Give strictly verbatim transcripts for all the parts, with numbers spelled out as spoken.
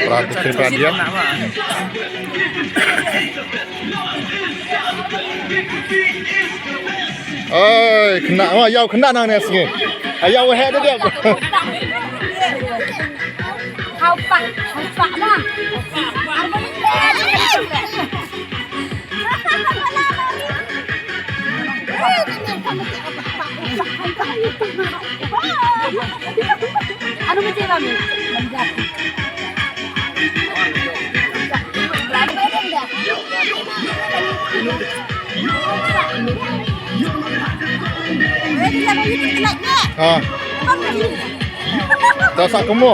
Prat, prat, prat, diam. Oi, kena, oh, ïa kena nang ne sngi. Ïa waheh de diam. Hau pak, hau pak ma. Ano mo sila mo? Ha. Ta sa kemo.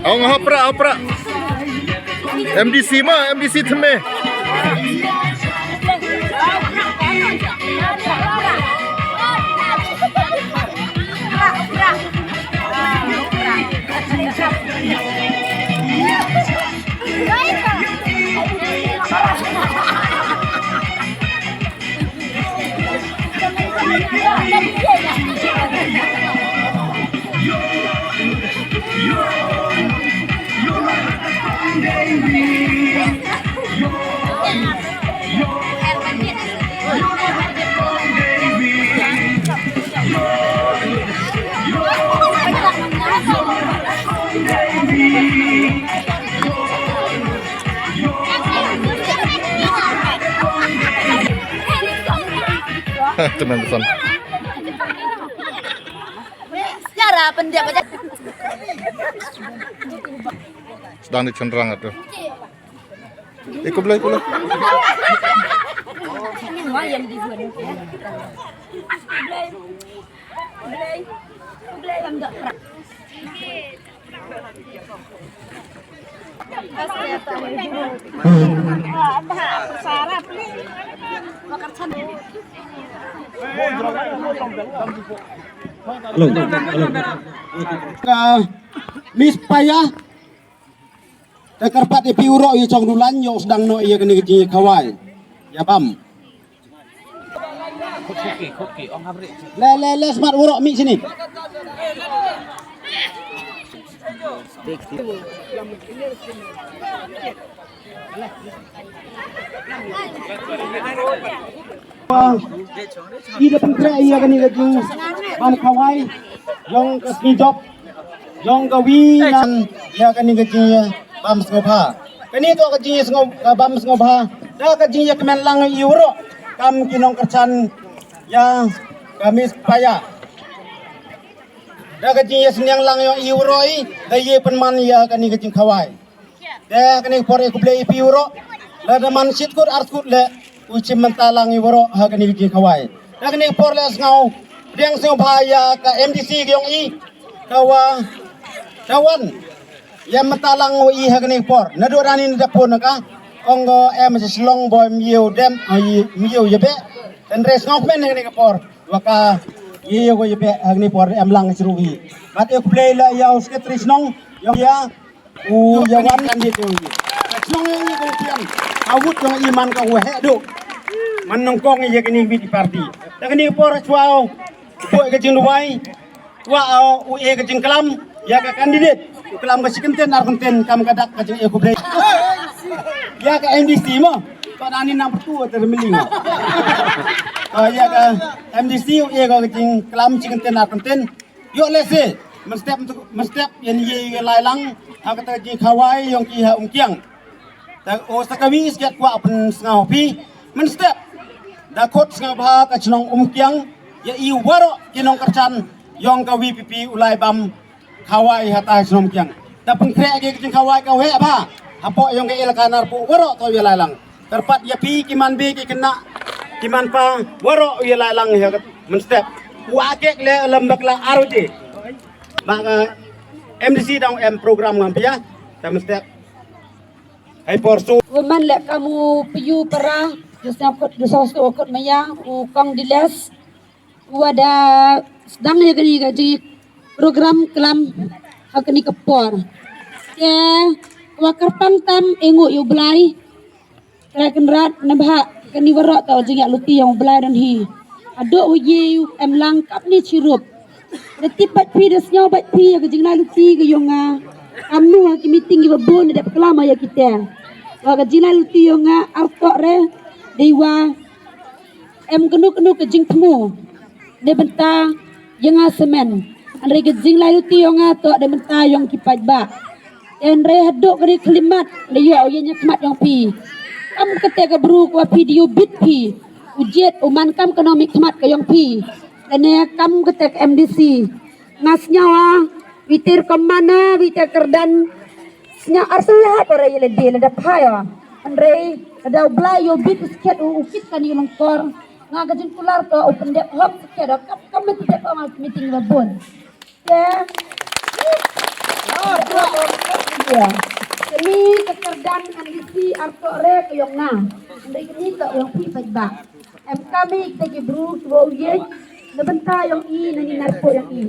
Ong hapra, hapra. M D C ma, M D C thymme. Teman pesan. Sejarah pendek aja. Sedang dicengkrang tu. Eh, khublei, khublei. Hello, hello. Ka Miss Paya. Te kyrpad ïa phi u rok ïa chong dulan ïa u sdang noh ïa kane ka jingïakhawai. Ïa bam. Le le le smat u rok mih sini. Ki da pynkhreh ïa kane ka jingbam khawai jong ka sngi jop jong ka wi ngan ïa kane ka jingbam sngewbha. Kane to ka jingbam sngewbha da ka jingïakmen lang ïa u rok kam ki nongkyrshan ïa ka Miss Paya. Da ka jingïasniang lang ïa u rok i da ïa pynman ïa kane ka jingkhawai. Te kane ka por ïa khublei ïa phi u rok. Lada man shi skud ar skud leh u shim bynta lang ïa u rok ha kane ka jingkhawai. Te kane ka por leh sngew pdiang sngewbha ïa ka M D C ka jong i ka wa ka wan ïa bynta lang u i ha kane ka por. Naduh rani na dep phone na ka ong ko em sha Shillong boy, ym ïew dem, ym ïew ïa beh. Tynrai sngewkmen ha kane ka por wa ka ïew ko ïa beh ha kane ka por em lang sha ruh hi. Bad ïa khublei leh ïa u secretary shnong ïa u ïa wan kan dei tu. Shnong ïa u kong pian. Awut jong i man ka waheh duh. Man nyngkong ïa kane wit i party. Da kane por chwa u poi ka jingduwai. Wa u e ka jingklam ïa ka candidate. U klam ka shi kyntien ar kyntien kam ka dak ka jingïakhublei. Ïa ka M D C mo. Ka dani nang pertu ter miling. Ïa ka M D C u e ka jingklam shi kyntien ar kyntien. Ïoh lehse Mynstep mynstep ïa ngi ïa lai lang ha kata ka jingkhawai yong ki ha Umkiang. Ta o sa kami sket kwah pynsngaw phi mynstep da khot sngewbha ka chnong Umkiang ïa i waroh ki nongkyrchan yong ka VPP u lai bam khawai hata ha chnong Umkiang. Da pynkhreh ki ka jingkhawai ka weh bha hapoh yong ka elaka Narpuh waroh to ïa lai lang. Kyrpad ïa phi ki man bi ki khynnah ki man pa waroh ïa lai lang ïa mynstep. Wa kek le lem bakla aroje. Ba ka MDC dang em program ngam pia. Ta mynstep. Hai por su. Women le kamu piyu para. Dusna kot dusa su kot maya u kong diles. Wa da sdang ïa kani ka ji program klam ha kani ka por. Te wa kyrpang tam engu ïa u Blai. Kra kynrad nabha kani waroh ta jingïaluti yong u Blai don hi. Ado u ye em lang kap ni chirup. Da tip bad phi da sngew bad phi ïa ka jingïaluti ka yong nga. Kamnu ha ki meeting ki babun da dep klam ïa kita. Wa ka jingïaluti yong nga artok re dei wa em kano kano ka jingthmu. Ne bynta ïa nga semen. Hynrei ka jingïaluti yong nga to ne bynta yong ki paidbah. Hynrei haduh ka ri khlimat ne ïoh ïa nya khmat yong phi. Kam kata ka bru ka phi dei u bit phi. U jied u man kam kano mi khmat ka yong phi. Lane kam kata ka MDC. Nga sngew a witer ka mana witer kyrdan. Sñiaw ar sñiaw ha ko re ïa lade lada phai o. Hynrei lada u Blai ïoh bit u skhet u u kit kani lyngkor. Nga ka jingkular ko u pyndep hok skhet o kap kam meti dep o nga meeting ba bun. Te. Kani ka kyrdan MDC ar ko re ka yong nga. Hynrei kani ka yong phi paidbah. Em kami kita ki bru ki wa u ye na bynta yong i na ni Narpuh yong i.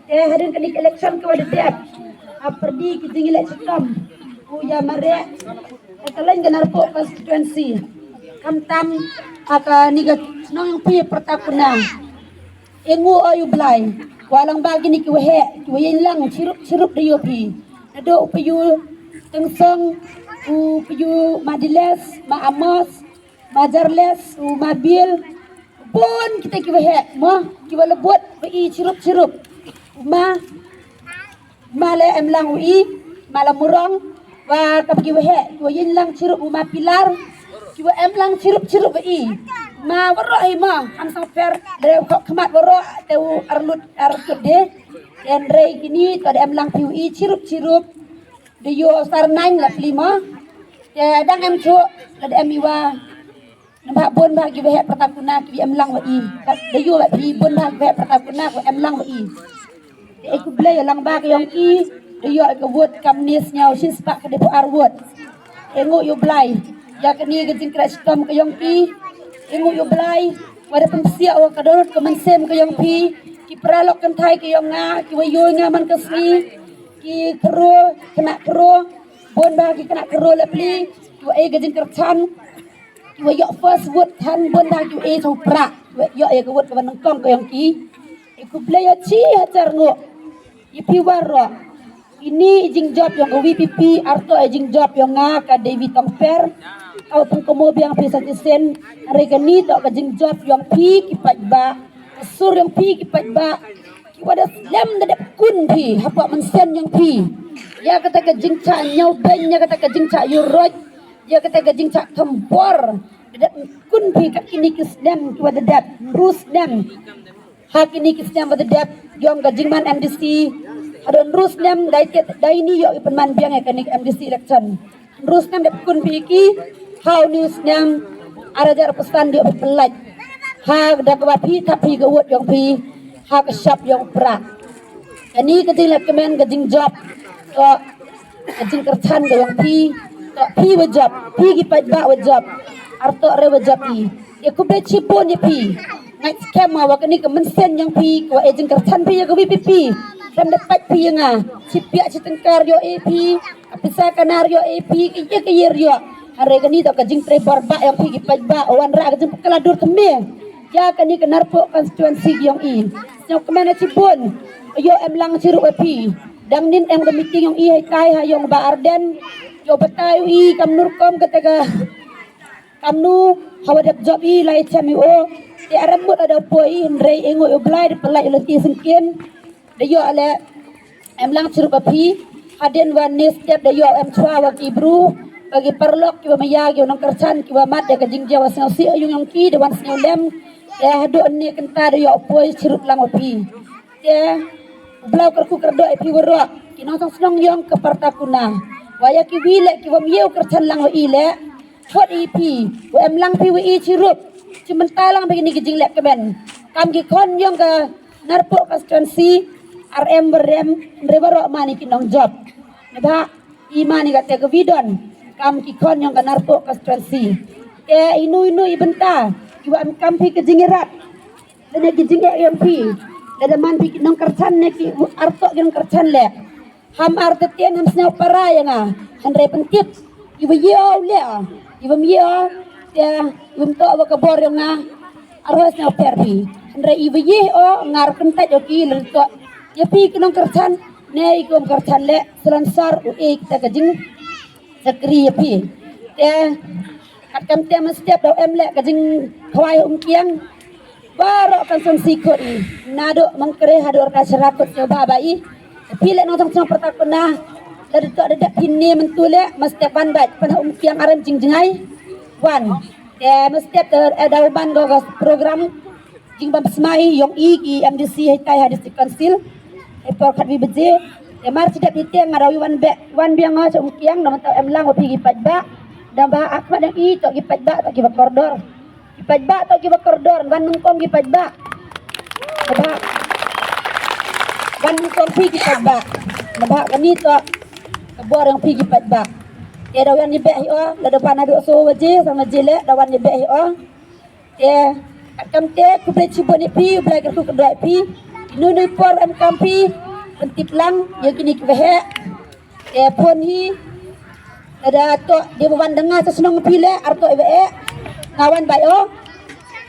Te hadien kani ka election ka wa da dep. A pyrdi ki jingïaleh chitom u ïa mareh. Ka leng ka Narpuh constituency. Khamtam ha kani ka chnong yong phi pyrta kuna. Engu o ïa u Blai. Wa lang ba kini ki wa heh ki wa ïeng lang chirup chirup da ïoh phi. Naduh u phi u Tengsong u phi u Madiles ma Amos. Ma Jarles, u Ma Bill, bun kita ki wa heh, mo, ki wa lebut, wa i chirup chirup. Ma, ma le em lang wa i, ma la murong, wa kap ki wa heh, ki wa yin lang chirup, u Ma Pilar, ki wa em lang chirup chirup wa i. Ma waroh i ma, am sang per, le khok khmat waroh, te u arlut, arlut de. Hynrei kini, to de em lang pi wa i chirup chirup. De yo sar nine la pli ma. Te dang em chu, la de em i wa. Naba bun ba ki waheh pyrta kuna ki em lang wa i. Da yu wa i bun ba ki waheh pyrta kuna ki em lang wa i. Te e khublei lang ba ka yong ki. Da yu ka wut kam ni sñiaw shispa ka de pu ar wut. E ngu yu blai. Ya ka ni ka jingkra stom ka yong ki. E ngu yu blai. Wa da pynsia wa ka donut ka mynsiem ka yong ki. Ki pra lok kan thai ka yong nga. Ki wa yu nga man ka sngi. Ki kro, kena kro. Bun ba ki kena kro la pli. Ki wa e ka jingkyrchan. Ki wa ïoh first vote than bun da ki wa e chong pra. Ki wa ïoh ïa ka vote ka ba nyngkong ka yong ki. E khublei ïa chi hajar nguh. Ïa phi waroh. Ini i jingjop yong ka VPP arto i jingjop yong nga ka Devi Tongper. Ka wa pung ka mo biang phi sa ti sen. Hynrei ka ni to ka jingjop yong phi ki paidbah. Ka sur yong phi ki paidbah. Ki wa da slem da dep kun phi. Hapoh mynsiem yong phi. Ïa kata ka jingcha ñiaw beng ïa kata ka jingcha yu roj. Ïa kata ka jingcha kham bor. Da dep kun phi kat kini ki snem ki wa da dep. Ru snem. Ha kini ki snem wa da dep. Yong ka jingman MDC. Hadon ru snem dai tet dai ni ïoh i pynman biang ïa kani ka MDC election. Ru snem dep kun phi ki. Ha u ni u snem. Ar hajar arphew san ïoh phi pynlait. Ha da ka wa phi thap phi ka wot yong phi. Ha ka shap yong pra. Kani ka jingla kmen ka jingjop. Ka Ka jingkyrchan ka yong phi. Ka phi wa jop. Phi ki paidbah wa jop. Arto re wa jop i. Ïa khublei chibun ïa phi. Ngai skhem wa kani ka mynsiem yong phi. Ka wa e jingkyrchan phi ïa ka VPP. Kam da pait phi ïa nga. Chi pia chi tengkar ïoh e phi. Ka pisa ka nar ïoh e phi. Ka ïa ka ïa ïoh. Hare kani to ka jingtrei bor ba yong phi ki paidbah. Wan ra ka jingpakla dur teme. Ïa kani ka Narpuh constituency yong i. Sñiaw kmen chibun. Ïoh em lang chirup wa phi. Dang nin em ka meeting yong i hai tai ha yong ba Arden. Ïoh batai i kamnu rukom kata ka. Kamnu hawa dep jop i lai chem i o. Te aram mut ada poi i hynrei engu ïoh blai de pelai ïoh lenti sengkin. De ïoh ale. em lang chirup ïa phi. Hadien wan ne step da ïoh em chwa wa ki bru, wa ki paralok kiwa maya, kiwa nongkyrchan, kiwa mad da ka jingjia wa sngewsih ïa yung yong ki, da wan sngewlem. Te haduh ne kynta da ïoh poi chirup lang wa phi. Te u Blei kyrkhu kyrdoh ïa phi waroh ki nongshong shnong yong ka Partakuna. Wa ïa kiwi leh kiwa ym ïew kyrchan lang wa i leh, khot i phi, wa em lang phi wa i chirup. Chi mynta lang phi kini ki jingleh kmen kam ki khon yong ka Narpuh constituency, ar em wa rem, re waroh mani ki nongjop. Naba i mani ka te ka vidon kam ki khon yong ka Narpuh constituency. Te inu inu i bynta kiwa em kam phi ka jingïarap, lane ki jingeh yong phi, lada man phi ki nongkyrchan ne ki artoh ki nongkyrchan leh, ham artatien ham sñiaw para ïa nga. Hynrei pyntip iwa ïoh u leh, iwa ym ïoh te iwa ym toh wa ka bor ïa nga. Arhoi sñiaw per phi, hynrei iwa ïoh nga ar kyntait ïa ki lyntoh ïa phi ki nongkyrchan ne i kum kyrchan leh, salonsar u e kita ka jing sakri ïa phi. Te katkam te mynstep da em leh ka jingkhwai ha Umkiang, baroh kan son si khot i, naduh Mawkyrwat haduh Rta Shara khot sñiaw bha ba i. Phi leh nongshong shnong Partakuna, lada toh da dep phi ne myntu leh mynstep wan bad pan ha Umkiang arem jingjngai wan. Te mynstep te da u ban go ka program jingbam smai yong i ki M D C haitai ha District Council. Hei por khatwi baje. Te mar chi dep i te nga da wi wan beh wan biang nga cha Umkiang, da mynta em lang wa phi ki paidbah. Da ba ak ma dang i toh ki paidbah toh kiwa kordor. Ki paidbah toh kiwa kordor, wan nyngkong ki paidbah. Da ba wan nyngkong phi ki paidbah. Da ba kani toh ka bor yong phi ki paidbah. Te da wan i beh hi o, lada ban haduh so waje, sa waje leh, da wan i beh hi o. Te katkam te khublei chibun ïa phi, U Blei kyrkhu kyrdoh ïa phi. Inu inu i por em kam phi, pyntip lang ïa kini kiwa heh. Te pun hi, lada toh dei wa wan da nga sa shnong phi leh, ar toh iwa eh, nga wan bad o.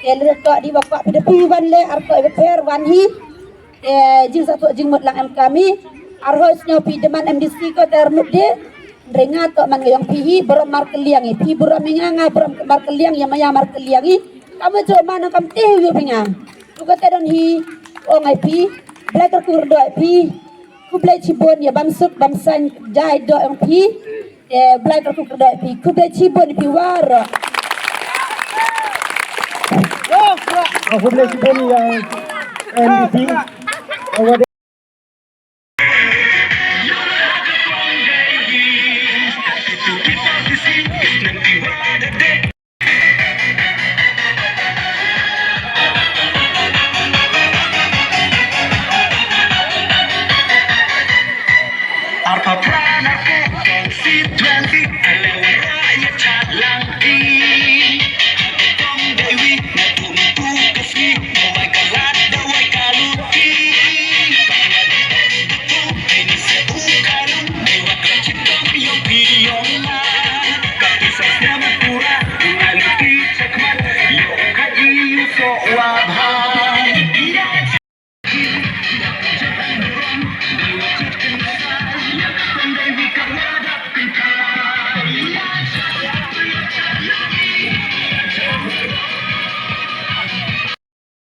Te lada toh dei wa kwah phi da phi wan leh, ar toh iwa pher, wan hi. Te jingsatoh jingmut lang em kam hi. Arhoi sñiaw phi da man M D C ko te ar mut de. Hynrei nga toh man nga yong phi hi, burom markylliang hi. Phi burom ïa nga, nga burom markylliang ïa maya markylliang hi. Kam wa jooh man kam te ïa phi nga. Tu ka te don hi, ong ïa phi, Blei kyrkhu kyrdoh ïa phi. Khublei chibun ïa bam suk bam saiñ jai doh yong phi. Te Blei kyrkhu kyrdoh ïa phi. Khublei chibun ïa phi waroh. Khublei chibun ïa M D C.